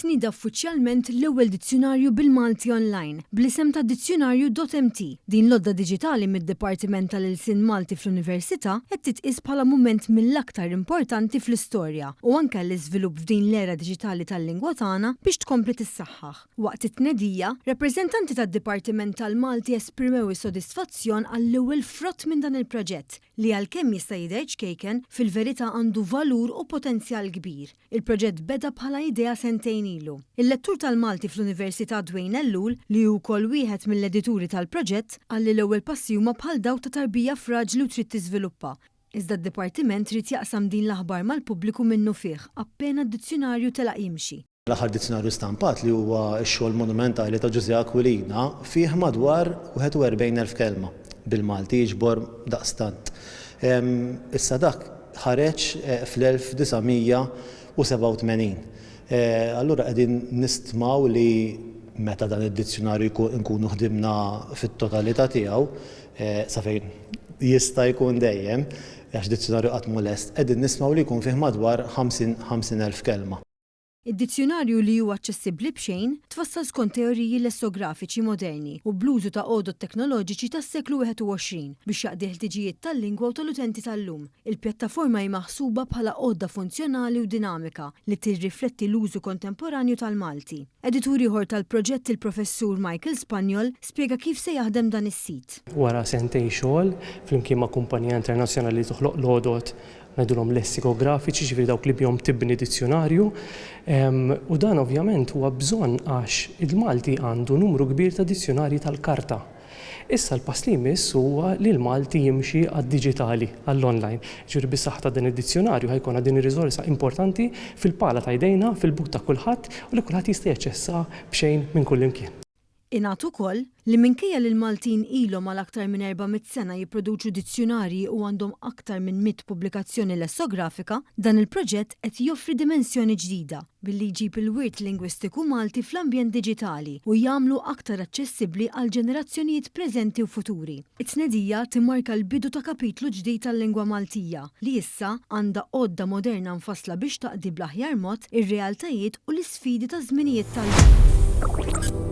Tnieda uffiċjalment l-ewwel dizzjunarju bil-Malti online, bl-isem ta' Dizzjunarju.mt. Din l-għodda diġitali mid-Dipartiment tal-Ilsien Malti fl-Università qed titqies bħala mument mill-aktar importanti fl-istorja u anke għall-iżvilupp f'din l-era diġitali tal-lingwa tagħna biex tkompli tissaħħaħ. Waqt it-tnedija, rappreżentanti tad-Dipartiment tal-Malti esprimew is-sodisfazzjon għall-ewwel frott minn dan il-proġett li għalkemm jista' jidher ċkejken, fil-verità għandu valur u potenzjal kbir. Il-proġett beda bħala idea sentejn ilu. Il-lettur tal-Malti fl-Università Dwayne Ellul, li hu wkoll wieħed mill-edituri tal-proġett, qal li l-ewwel passi huma bħal dawk ta' tarbija fraġli u trid tiżviluppa. Iżda d-Dipartiment ried jaqsam din l-aħbar mal-pubbliku minnufih appena d-dizzjunarju telaq jimxi. L-aħħar dizzjunarju stampat, li huwa x-xogħol monumentali ta' Ġużè Aquilina, fih madwar 41,000 kelma bil-Malti, jiġbor daqstant. Issa dak ħareġ fl-1987. Allura qegħdin nistmaw li meta dan id-dizzjunarju nkunu ħdimna fit-totalità tiegħu, sa fejn jista' jkun dejjem, għax dizzjunarju qatt mhu lest, qegħdin nistmaw li jkun fih madwar 50,000 kelma. Id-dizzjunarju li hu aċċessibbli b'xejn, tfassal skont teoriji lessografiċi moderni u bl-użu ta' għodod teknoloġiċi tas-seklu 21 biex jaqdi l-ħtiġijiet tal-lingwa u tal-utenti tal-lum. Il-pjattaforma hi maħsuba bħala għodda funzjonali u dinamika li tirrifletti l-użu kontemporanju tal-Malti. Editur ieħor tal-proġett il-Professur Michael Spagnol spjega kif se jaħdem dan is-sit. Wara sentejn xogħol flimkien ma' kumpanija internazzjonali li toħloq l-għodod ngħidulhom lessikografiċi, jiġifieri dawk li bihom tibni dizzjunarju. U dan ovvjament huwa bżonn għax il-Malti għandu numru kbir ta' dizzjunarji tal-karta. Issa l-pass li jmiss huwa li l-Malti jimxi għad-diġitali, għall-online. Jiġifieri bis-saħħa ta' dan id-dizzjunarju ħa jkollna din ir-riżorsa importanti fil-pala ta' jdejna, fil-but ta' kulħadd u li kulħadd jista' jaċċessaha b'xejn minn kullimkien. Ingħad ukoll li minkejja li l-Maltin ilhom għal aktar minn 400 sena jipproduċu dizzjunarji u għandhom aktar minn mitt pubblikazzjoni lessografika, dan il-proġett qed joffri dimensjoni ġdida billi jġib il-wirt lingwistiku Malti fl-ambjent diġitali u jagħmlu aktar aċċessibbli għall-ġenerazzjonijiet preżenti u futuri. It-tnedija timmarka l-bidu ta' kapitlu ġdid għal-lingwa Maltija, li issa għandha għodda moderna mfassla biex taqdi bl-aħjar mod ir-realtajiet u l-isfidi taż-żminijiet tal-lum.